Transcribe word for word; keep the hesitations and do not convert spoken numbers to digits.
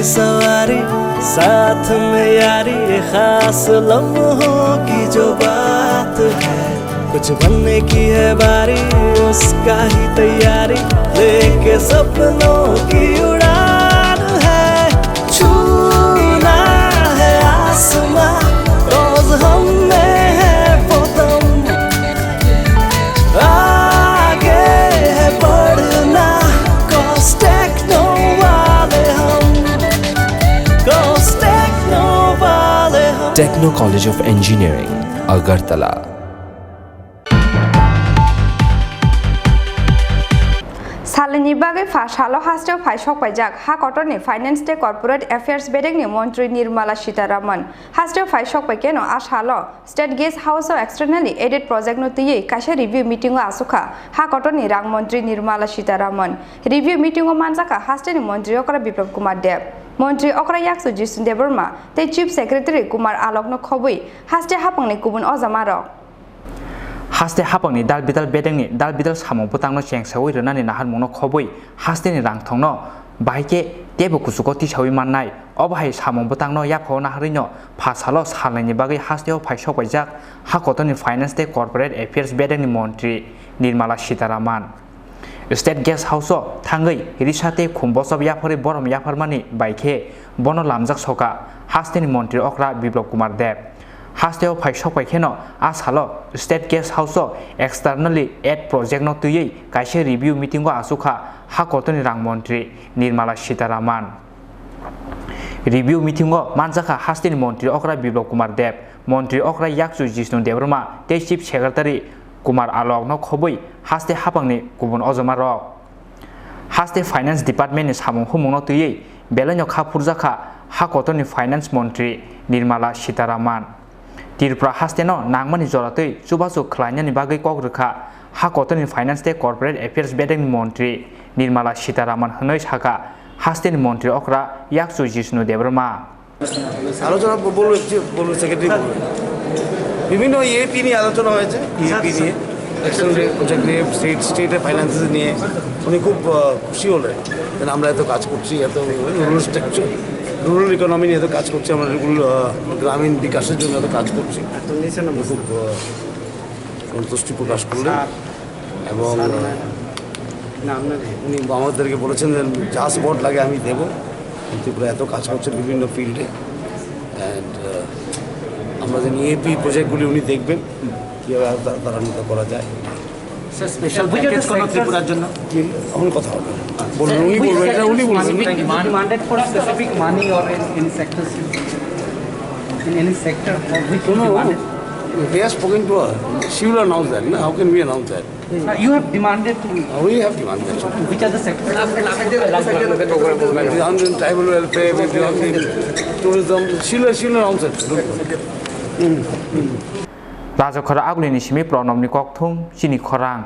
सवारी, साथ में यारी, ये खास लम्हों की जो बात है, कुछ बनने की है बारी, उसका ही तैयारी, लेके सपनों की उड़ान है, छूना है आसमां, रोज हम में है वो दम, आगे है बढ़ना, cause techno वाले हम, cause techno वाले हम। Techno College of Engineering, Agartala. Salini bagwi pha salo hasteo phai sokpaijak ha kotorni Finance tei Corporate Affairs bedekni montri Nirmala Sitharaman. Hasteo phai sokpai keno a salo State Guest House o externally aided project no twiwi kaisa review meeting o achukha ha kotorni rang montri Nirmala Sitharaman. Review meeting o manjakha hasteni montri okra Biplab Kumar Deb, montri okra yakchu Jisnu Debbarma tei Chief Secretary Kumar Alok no khobwi haste hapangni kubun ojamarok. Haste hapangni dal bidal bedengni dal bidal samung bwtangno chengsaui rwnani naharmungno khobwi hasteni rangthongno bahai khe teibo kuchugo tisaui mannai. Obo hai samung bwtangno yaphao naharwino pha salo salnaini bagwi hasteo phai sokpaijak ha kotorni Finance tei Corporate Affairs bedengni montri Nirmala Sitharaman. State Guest House o thangwi risa tei khum bochop yapharwi borom yapharmani bai khe bono lamjak soka hasteni montri okra Biplab Kumar Deb. Hasteo phai sokpai kheno a salo State Guest House o externally aid project no twiwi kaisa review meeting o achukha ha kotorni rang montri Nirmala Sitharaman. Review meeting o manjakha hasteni montri okra Biplab Kumar Deb, montri okra yakchu Jisnu Debbarma tei Chief Secretary Kumar Alok no khobwi haste hapangni kubun ojamarok. Haste Finance Department ni samung humungno twiwi belaino kha phurjakha ha kotorni Finance montri Nirmala Sitharaman. Tripura hasteno nangmani joratwi chubachu khlainani bagwi kok rwkha ha kotorni Finance tei Corporate Affairs bedekni montri Nirmala Sitharaman hwnwi sakha hasteni montri okra yakchu Jisnu Debbarma. আলোচনা ব-, বলবে, যে বলবে, সেক্রেটারি বলবে। বিভিন্ন ইএপি নিয়ে আলোচনা হয়েছে, ইএপি নিয়ে, এক্সটেন্ডেড প্রজেক্ট নিয়ে, স্টেট, স্টেটের ফাইন্যান্সেস নিয়ে। উনি খুব, আহ, খুশি হলেন, যেন আমরা এত কাজ করছি, এত রুরাল স্ট্রাকচার, রুরাল ইকোনমি নিয়ে এত কাজ করছি, আমরা রুরাল, আহ, গ্রামীণ বিকাশের জন্য এত কাজ করছি। উনি খুব, আহ, সন্তুষ্টি প্রকাশ করলেন। এবং, আহ, উনি আমাদেরকে বলেছেন যে যা সাপোর্ট লাগে আমি দেবো। ত্রিপুরা এত কাজ করছে বিভিন্ন ফিল্ডে, অ্যান্ড, আহ, আমরা যে ইএপি প্রজেক্টগুলি উনি দেখবেন, কীভাবে আরও তা-, ত্বরান্বিত করা যায়। স্যার, স্পেশাল প্যাকেজ কোনো ত্রিপুরার জন্য? কি, এখন কথা হবে, বলবেন, উনি বলবেন, এটা উনি বলবেন। Demanded for specific money or in any sector? In any sector for which you demanded? They have spoken to her. She will announce that. No? How can we announce that? Uh, you have demanded to. Uh, we have demanded. Which are the sectors? We've done in tribal welfare, we've done in tourism. Sheila, Sheila answered. Rajakhora Agulini simi Pranabni kokthung chini khorang.